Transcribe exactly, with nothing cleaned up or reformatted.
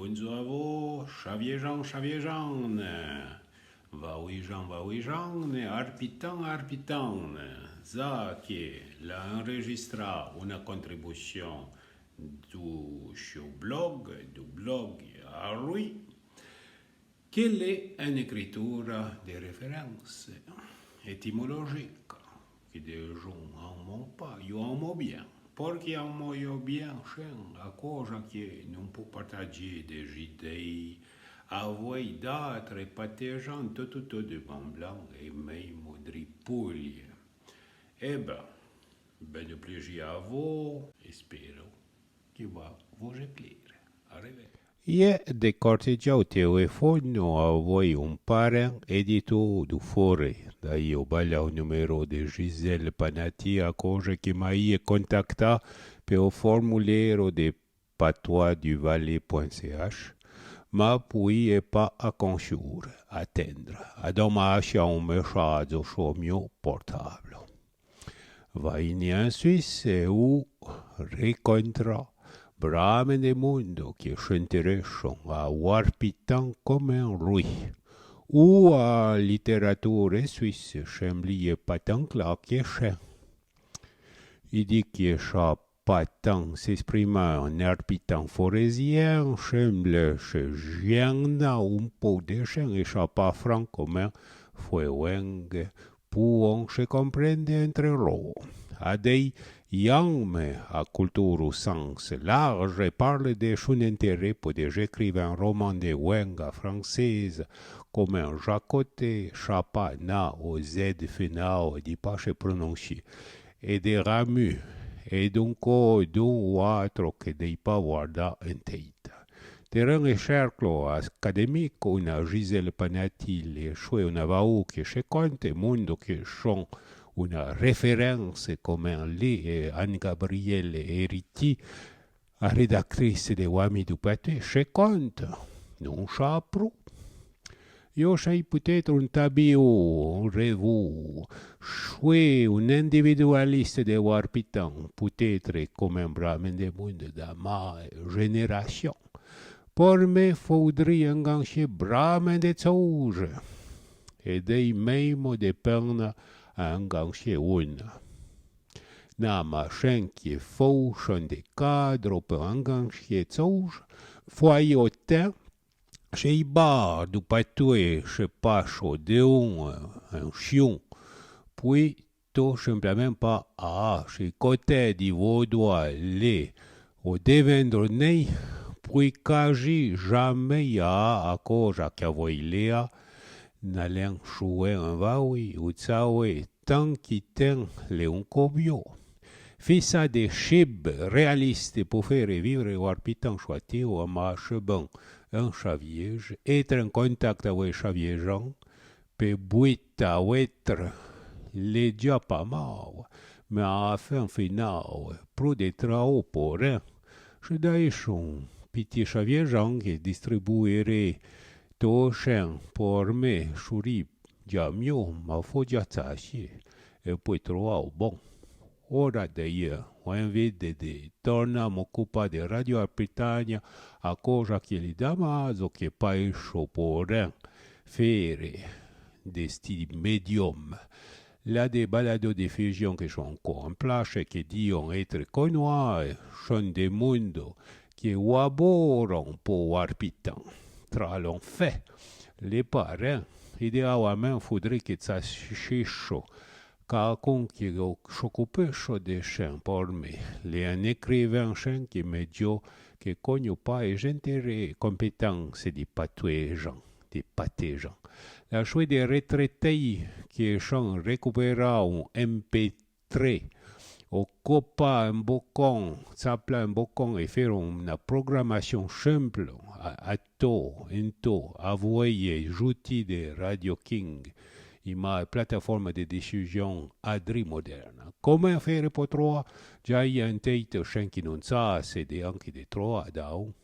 Bondzor a vo, Chaviejan, Chaviejan, Vaouijan, Vaouijan, Arpitan, Arpitan. Za que l'a enrejistrà una contribuchon du seu blog, du blog a lui, que l'è en ecritura de referense etimolojica, que de jon amon pa, io amo bien. Porqué amo io bien, chen, a coja que non po partagié de idei avoué d'atre patejan, tot, tot de Mont Blanc e memo dri Pouille. E ben, ben plaisir a vo, espero que va vo éclaire. A rever. Ié de cortegià o téléfono avoué un paren editor du Forêt. Daí o balla o numéro de Gisèle Panati, a coja que m'a ié contactà pe o formulero de patois du valais point C H, ma pouì é pa aconchur, atendre. Adon m'a achà un messazo su mio portable. Va ini en Suisse e u recontra bramen de mondo que s'interèchon a Arpitan comme lui, u a literatura suisse, semblie pa tan cla que chen. I di que cha pa tan s'exprimar en arpitan forésien, semble se gêna un po de chen e cha pa franc comme foué weng, pouon se comprendre entre ro. Adei, ianme a cultura au sens large, parle de son intérêt pour des écrivains romans de weng a francesa, comme Jacotet, cha pa na o Z final, di pa se prononcier, e de Ramu, e dunco d'un ou atro que dei pa guardà en teita. Terren e cerclo académico, una Gisèle Panati, le choué una vau que se conte, mondo que son una référence comme li e Anne-Gabrielle Héritier, a redactrice de Wami du Patué, se conte, non cha pro. Io chei peut-être un tabio, un revou, choué un individualiste de Arpitan, peut-être comme bramen de mondo da ma génération. Por me foudri enganché bramen de tsouja, e dei memo de pena a enganché una. Na ma chen que fou chon de cadro pe enganché tsouja, fouai o ten, che i bar du patué che pacho de un en chion, puis to semplamen pa a, che coté di vaudois le o devendre nei, puis quasi jamais a a coja que avoué lea, na len choué en vaui, u tsaué, tan qui ten le un cobio. Fissa de chib réaliste po fére vivre Arpitan chouatio a ma chebon en Chavièje, être en contact avoué Chaviejan, pe buita ouetre, le dia pa mau, me a fin final, pro de trao po ren, che dai chon piti Chaviejan que distribueré to chen por me churi Jamio ma fo ja tsachi, e poi troa o bon. Ora de ie, o envide de torna m'occupà de Radio Arpitania, a coja que li damazo que pa icho po ren fére de sti medium. La de balado de fijion que son co en plache, que dion être conoa, son de mondo, que o aboron po Arpitan. Tra l'on fe, le paren, ideaouamen foudré que tsachicho cacon que o s'occupecho de chen por me, le un écrivain chen que me dio que cogno pa e gente re compétence di patuéjan, di patéjan. La choué de retrétei que chan récupéra un M P tré, o copa un bocon, tsapla un bocon e fére una programachon chemple a, a to, en to, avoué e j'outil de Radio King, i ma plataforma de diffusion adri moderna. Comme fére po troa, ja i a en teite chen qui non sa se de anque de troa dau.